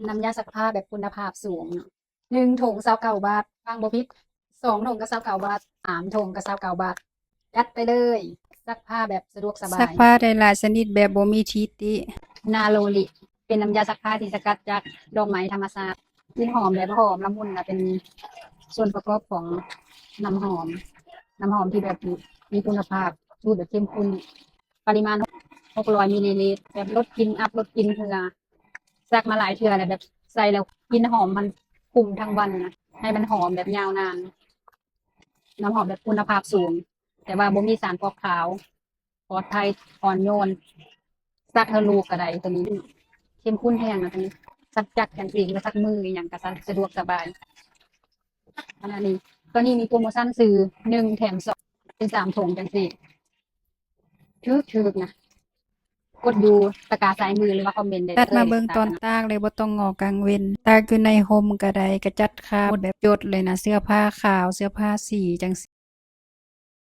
ນ້ຳຢາຊັກຜ້າແບບຄຸນນະພາບສູງເນາະ ໜຶ່ງຖົງຊາວເກົ້າບາດ ຟັງບໍ່ຜິດ ສອງຖົງກໍຊາວເກົ້າບາດ ສາມຖົງກໍຊາວເກົ້າບາດ ຈັດໄປເລີຍ ຊັກຜ້າແບບສະດວກສະບາຍ ຊັກຜ້າໄດ້ຫຼາຍຊະນິດແບບບໍ່ມີທິດຕິ. ນາໂຣລິ ເປັນນ້ຳຢາຊັກຜ້າທີ່ສະກັດຈາກດອກໄມ້ທຳມະຊາດ ກິ່ນຫອມແບບຫອມລະມຸນ ແລະ ເປັນສ່ວນປະກອບຂອງນ້ຳຫອມ ນ້ຳຫອມທີ່ແບບມີຄຸນນະພາບ ສູດແບບເຂັ້ມຂຸ້ນ ປະລິມານຫົກຮ້ອຍມິນລີລິດ ແບບລົດກິ່ນອັບ ລົດກິ່ນເຫື່ອ ຊັກມາຫຼາຍເທື່ອແລ້ວ ແບບໃສ່ແລ້ວກິ່ນຫອມມັນຄຸມທັງວັນນະ ໃຫ້ມັນຫອມແບບຍາວນານ ນ້ຳຫອມແບບຄຸນນະພາບສູງ ແຕ່ວ່າບໍ່ມີສານຟອກຂາວ ປອດໄພ ອ່ອນໂຍນ ຊັກໃຫ້ລູກກໍໄດ້ ຕົວນີ້ເຂັ້ມຂຸ້ນແຮງນະ ຕົວນີ້ ຊັກຈັກກັນເອງ ຫຼືວ່າຊັກມືອີ່ຫຍັງກໍສະດວກສະບາຍ ອັນນີ້ ຕົວນີ້ມີໂປຣໂມຊັນຊື້ໜຶ່ງແຖມສອງ ເປັນສາມຖົງຈັ່ງຊີ້ ຖືກໆນະ ກົດຢູ່ຕະກາຊ້າຍມື ຫຼືວ່າຄອມເມັນໄດ້ເລີຍ ຕັດມາເບິ່ງຕອນຕາກເລີຍ ບໍ່ຕ້ອງງໍກາງເວັນ ຕາກຢູ່ໃນຮົ່ມກໍໄດ້ ກະຈັດຄາບໝົດແບບຈົດເລີຍນະ ເສື້ອຜ້າຂາວ ເສື້ອຜ້າສີຈັ່ງຊີ້.